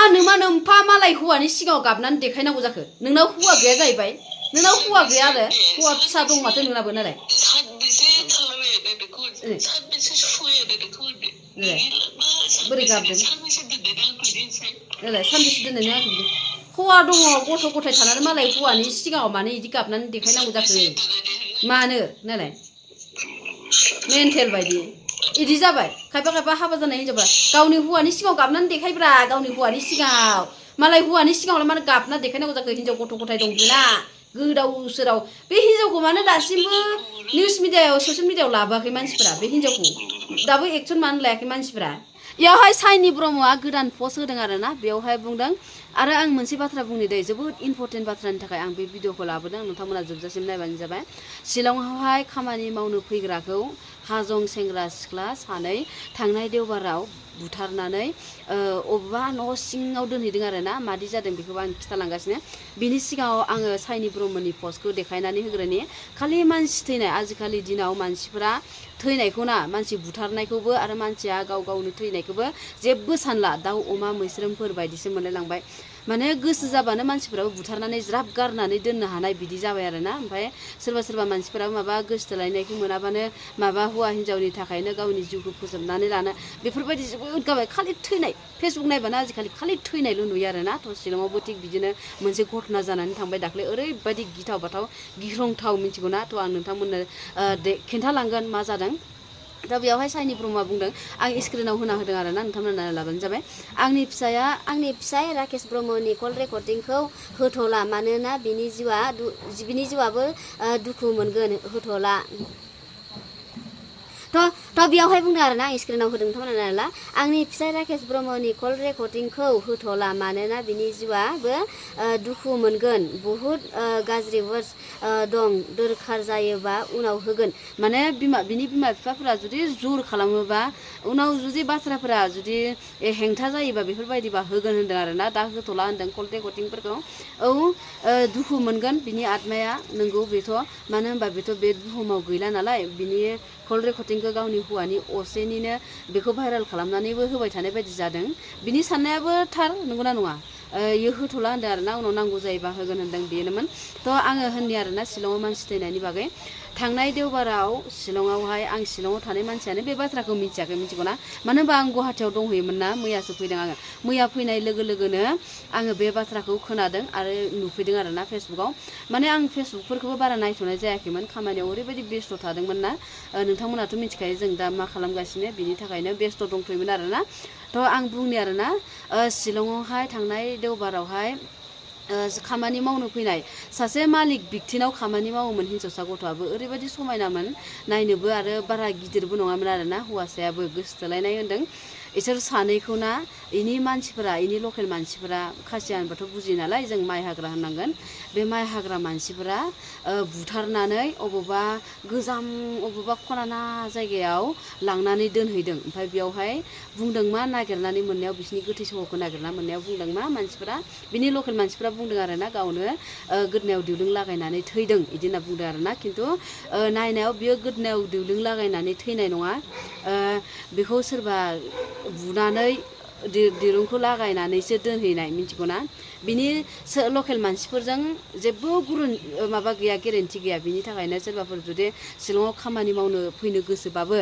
मानो नोम्फा मालाय हौवानि सिगाङाव गाबनानै देखायनांगौ जाखो नोंनाव हौवा गैया जाहैबाय नोंनाव हौवा गैया आरो हौवा फिसा दं माथो नोंनाबो नालाय बोरै गाबदों नालाय सानबेसे दोननो आंखौ बिदि हौवा दङ गथ' गथाय थानानै मालाय हौवानि सिगाङाव मानो इदि गाबनानै देखायनांगौ जाखो मानो नालाय मेन्टेल बायदि इदि जाबाय खायफा हाबा जानाय हिनजावफ्रा गावनि हौवानि सिगाङाव गाबनानै देखायब्रा गावनि हौवानि सिगाङाव मालाय हौवानि सिगाङाव मानो गाबना देखायनांगौ जाखो हिनजाव गथ' गथाय दं बेना गोदाव सोराव बे हिनजावखौ मानो दासिमबो निउस मिडियायाव ससियेल मिडियायाव लाबोआखै मानसिफोरा बे हिनजावखौ दाबो एक्सन मानो लायाखै मानसिफोरा इयावहाय साइनि ब्रह्मआ गोदान पस्ट होदों आरोना बेयावहाय बुंदों आरो आं मोनसे बाथ्रा बुंनो दै जोबोद इम्परटेन्ट बाथ्रानि थाखाय आं बे भिडिअखौ लाबोदों नोंथांमोना जोबजासिम नायबानो जाबाय शिलंआवहाय खामानि मावनो फैग्राखौ हाजं सेंग्रा सिख्ला सानै थांनाय देवबाराव बुथारनानै अबेबा न' सिङाव दोनहैदों आरोना मादि जादों बेखौ आं खिथालांगासिनो बिनि सिगाङाव आङो साइनि ब्रह्मनि पस्टखौ देखायनानै होग्रोनि खालि मानसि थैनाय आजिखालि दिनाव मानसिफोरा थैनायखौ ना मानसि बुथारनायखौबो आरो मानसिया गाव गावनो थैनायखौबो जेबो सानला दाउ अमा मैस्रोमफोर बायदिसो मोनलायलांबाय माने गोसो जाबानो मानसिफोराबो बुथारनानै ज्राब गारनानै दोननो हानाय बिदि जाबाय आरोना ओमफ्राय सोरबा मानसिफोराबो माबा गोसोथोलायनायखौ मोनाबानो माबा हौवा हिनजावनि थाखायनो गावनि जिउखौ फोजोबनानै लानो बेफोरबायदि जोबोद गाबाय खालि थैनाय फेसबुक नायबानो आजिखालि खालि थैनायल' नुयो आरोना थ' शिलंआवबो थिग बिदिनो मोनसे घटना जानानै थांबाय दाख्लै ओरैबायदि गिथाव बाथाव गिख्रंथाव मिथिगौना थ' आं नोंथांमोननो खिन्थालांगोन मा जादों दा बेयावहाय साइनि ब्रह्मआ बुंदों आं स्क्रिनाव होना होदों आरोना नोंथांमोना लाबानो जाबाय आंनि फिसाय राकेश ब्रह्मनि कल रेकर्डिंखौ होथ'ला मानोना बिनि जिउआबो दुखु मोनगोन होथ'ला थ' बेयावहाय बुंदों आरोना आं स्क्रिनाव होदों नोंथांमोना नायला आंनि फिसाय राकेश ब्रह्मनि कल रेकर्डिंखौ होथ'ला मानोना बिनि जिउआबो दुखु मोनगोन बहुद गाज्रि वार्ड्स दं दरखार जायोबा उनाव होगोन माने बिनि बिमा बिफाफोरा जुदि जुर खालामोबा उनाव जुदि बाथ्राफोरा जुदि हेंथा जायोबा बेफोरबायदिबा होगोन होनदों आरोना दा होथ'ला होनदों कल रेकर्डिंफोरखौ औ दुखु मोनगोन बिनि आत्माया नंगौ बेथ' मानो होनबा बेथ' बे बुहुमाव गैला नालाय बिनि कल रेकर्डिंखौ गावनि हौवानि असेनिनो बेखौ भाइरेल खालामनानैबो होबाय थानाय बायदि जादों बिनि साननायाबो थार नंगौना नङा इयो होथ'ला होनदों आरोना उनाव नांगौ जायोबा होगोन होनदों बेनोमोन थ' आङो होननि आरोना शिलंआव मानसि थैनायनि बागै थांनाय देवबाराव शिलंआवहाय आं शिलंआव थानाय मानसियानो बे बाथ्राखौ मिथियाखै मिथिगौना मानो होनबा आं गुवाहाटियाव दंहैयोमोन ना मैयासो फैदों आङो मैया फैनाय लोगो लोगोनो आङो बे बाथ्राखौ खोनादों आरो नुफैदों आरोना फेसबुकाव माने आं फेसबुकफोरखौबो बारा नायथ'नाय जायाखैमोन खामानियाव ओरैबायदि बेस्थ' थादोंमोन ना नोंथांमोनाथ' मिथिखायो जों दा मा खालामगासिनो बिनि थाखायनो बेस्थ' दंथ'योमोन आरोना थ' आं बुंनि आरोना शिलंआवहाय थांनाय देवबारावहाय खामानि मावनो फैनाय सासे मालिक बिक्तिनाव खामानि मावोमोन हिनजावसा गथ'आबो ओरैबायदि समायनामोन नायनोबो आरो बारा गिदिरबो नङामोन आरोना हौवासायाबो गोसोथोलायनाय होनदों इसोर सानैखौ ना इनि मानसिफोरा इनि लकेल मानसिफोरा खासिया होनबाथ' बुजियो नालाय जों माइ हाग्रा होननांगोन बे माइ हाग्रा मानसिफोरा बुथारनानै अबेबा खनाना जायगायाव लांनानै दोनहैदों ओमफ्राय बेयावहाय बुंदों मा नागिरनानै मोननायाव बिसिनि गोथै सहखौ नागिरना मोननायाव बुंदों मा मानसिफोरा बिनि लकेल मानसिफोरा बुंदों आरोना गावनो गोदोनायाव दिरुं लागायनानै थैदों बिदि होनना बुंदों आरोना खिन्थु नायनायाव बियो गोदोनायाव दिरुं लागायनानै थैनाय नङा बेखौ सोरबा बुनानै दिरुंखौ लागायनानैसो दोनहैनाय मिथिगौना बिनि लकेल मानसिफोरजों जेबो माबा गैया गेरेन्टि गैया बिनि थाखायनो सोरबाफोर जुदि शिलंआव खामानि मावनो फैनो गोसोबाबो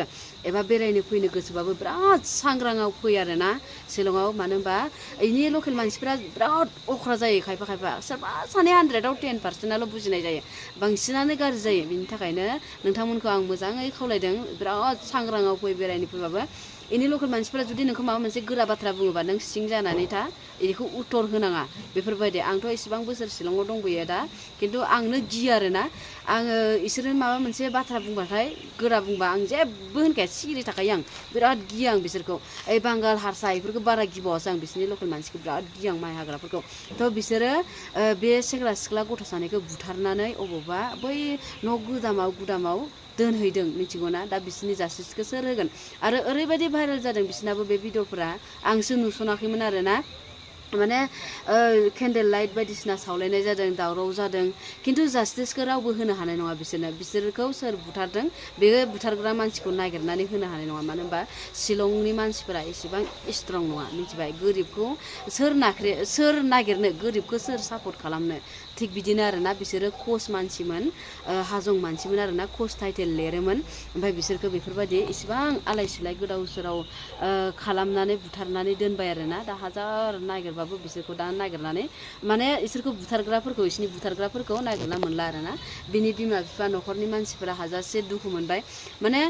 एबा बेरायनो फैनो गोसोबाबो बिराद सांग्राङाव फै आरोना शिलंआव मानो होनबा इनि लकेल मानसिफोरा बिराद अख्रा जायो खायफा सोरबा सानै 100आव 10%आल' बुजिनाय जायो बांसिनानो गाज्रि जायो बिनि थाखायनो नोंथांमोनखौ आं मोजाङै खावलायदों बिराद सांग्राङाव फै बेरायनो फैबाबो इनि लकेल मानसिफोरा जुदि नोंखौ माबा मोनसे गोरा बाथ्रा बुङोबा नों सिं जानानै था बेखौ उत्तर होनाङा बेफोरबायदि आंथ' इसेबां बोसोर शिलंआव दंबोयो दा खिन्थु आंनो गियो आरोना आङो इसोरो माबा मोनसे बाथ्रा बुंबाथाय गोरा बुंबा आं जेबो होनखाया सिरि थाखायो आं बिराद गियो आं बिसोरखौ बांगाल हारसा बेफोरखौ बारा गिबावासो आं बिसोरनि लकेल मानसिखौ बिराद गियो आं माइ हाग्राफोरखौ थ' बिसोरो बे सेंग्रा सिख्ला गथ' सानैखौ बुथारनानै अबावबा बै न' गुदामाव दोनहैदों मिथिगौना दा बिसोरनि जास्टिसखौ सोर होगोन आरो ओरैबायदि भाइरेल जादों बिसोरनाबो बे भिडिअफोरा आंसो नुसनाखैमोन आरोना माने केन्डेल लाइट बायदिसिना सावलायनाय जादों दावराव जादों खिन्थु जास्टिसखौ रावबो होनो हानाय नङा बिसोरखौ सोर बुथारदों बे बुथारग्रा मानसिखौ नागिरनानै होनो हानाय नङा मानो होनबा शिलंनि मानसिफोरा एसेबां स्ट्रं नङा मिथिबाय गोरिबखौ सोर नागिरनो गोरिबखौ सोर सापर्ट खालामनो थिग बिदिनो आरोना बिसोरो कच मानसिमोन हाजं मानसिमोन आरोना कच टाइटेल लिरोमोन ओमफ्राय बिसोरखौ बेफोरबायदि इसेबां आलाय सिलाय गोदाव सोराव खालामनानै बुथारनानै दोनबाय आरोना दा हाजार नागिरबाबो बिसोरखौ दा नागिरनानै माने इसोरखौ इसोरनि बुथारग्राफोरखौ नागिरना मोनला आरोना बिनि बिमा बिफा न'खरनि मानसिफोरा हाजासे दुखु मोनबाय माने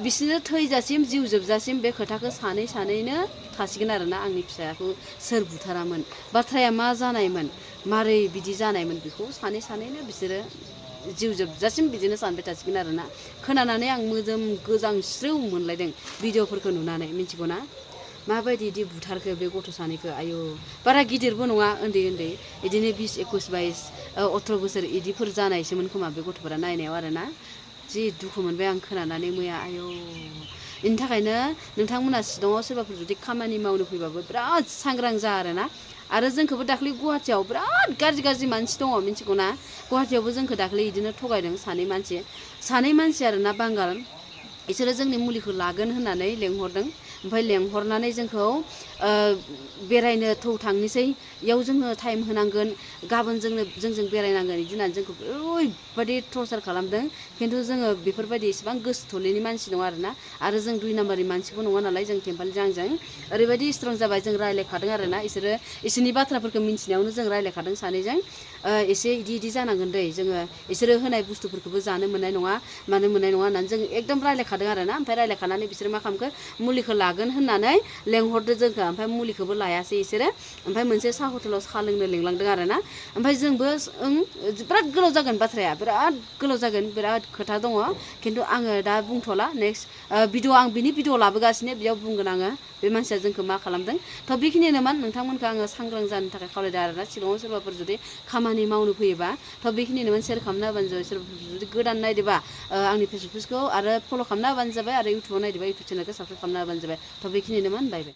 बिसोरो थैजासिम जिउ जोबजासिम बे खोथाखौ सानैनो थासिगोन आरोना आंनि फिसाखौ सोर बुथारामोन बाथ्राया मा जानायमोन मारै बिदि जानायमोन बेखौ सानैनो बिसोरो जिउ जोबजासिम बिदिनो सानबाय थासिगोन आरोना खोनानानै आं मोदोम गोजांस्रिउ मोनलायदों भिडिअफोरखौ नुनानै मिथिगौ ना माबायदि इदि बुथारखो बे गथ' सानैखौ आयौ बारा गिदिरबो नङा उन्दै बिदिनो 20 21 22 18 बोसोर इदिफोर जानायसोमोन खोमा बे गथ'फोरा नायनायाव आरोना जि दुखु मोनबाय आं खोनानानै मैया आयौ बेनि थाखायनो नोंथांमोना शिलंआव सोरबाफोर जुदि खामानि मावनो फैबाबो बिराद सांग्रां जा आरोना आरो जोंखौबो दाख्लै गुवाहाटियाव बिराद गाज्रि मानसि दङ मिथिगौ ना गुवाहाटियावबो जोंखौ दाख्लै इदिनो थगायदों सानै मानसि आरोना बांगाल बिसोरो जोंनि मुलिखौ लागोन होननानै लेंहरदों ओमफ्राय लेंहरनानै जोंखौ बेरायनो थौ थांनोसै इयाव जोङो टाइम होनांगोन गाबोन जोंजों बेरायनांगोन बिदि होननानै जोंखौ ओरैबायदि टर्चार खालामदों खिन्थु जोङो बेफोरबायदि इसेबां गोसो थलेनि मानसि नङा आरोना आरो जों 2 नाम्बारनि मानसिबो नङा नालाय जों टेम्पालजों आंजों ओरैबायदि स्ट्रं जाबाय जों रायज्लायखादों आरोना इसोरनि बाथ्राफोरखौ मिन्थिनायावनो जों रायज्लायखादों सानैजों एसे इदि जानांगोन दै जोङो इसोरो होनाय बुस्थुफोरखौबो जानो मोननाय नङा मानो मोननाय नङा होननानै जों एकदम रायज्लायखादों आरोना ओमफ्राय रायज्लायखानानै बिसोरो मा खालामखो मुलिखौ लागोन होननानै लेंहरदो जोंखौ ओमफ्राय मुलिखौबो लायासै इसोरो ओमफ्राय मोनसे साहा हटेलाव साहा लोंनो लिंलांदों आरोना ओमफ्राय जोंबो बिराद गोलाव जागोन बाथ्राया बिराद गोलाव जागोन बिराद खोथा दङ खिन्थु आङो दा बुंथ'ला नेक्स्ट आं बिनि भिडिअ लाबोगासिनो बेयाव बुंगोन आङो बे मानसिया जोंखौ मा खालामदों थ' बेखिनियानोमोन नोंथांमोनखौ आङो सांग्रां जानो थाखाय खावलायदों आरोना शिलंआव सोरबाफोर जुदि खामानि मावनो फैयोबा थ' बेखिनियानोमोन सेयार खालामना होबानो जाबाय सोरबाफोर जुदि गोदान नायदोबा आंनि फेसबुक पेजखौ आरो फल' खालामना होबानो जाबाय आरो इउटुबाव नायदोबा इउटुब चेनेलखौ साबसक्राइब खालामना होबानो जाबाय थ' बेखिनियानोमोन बाय बाय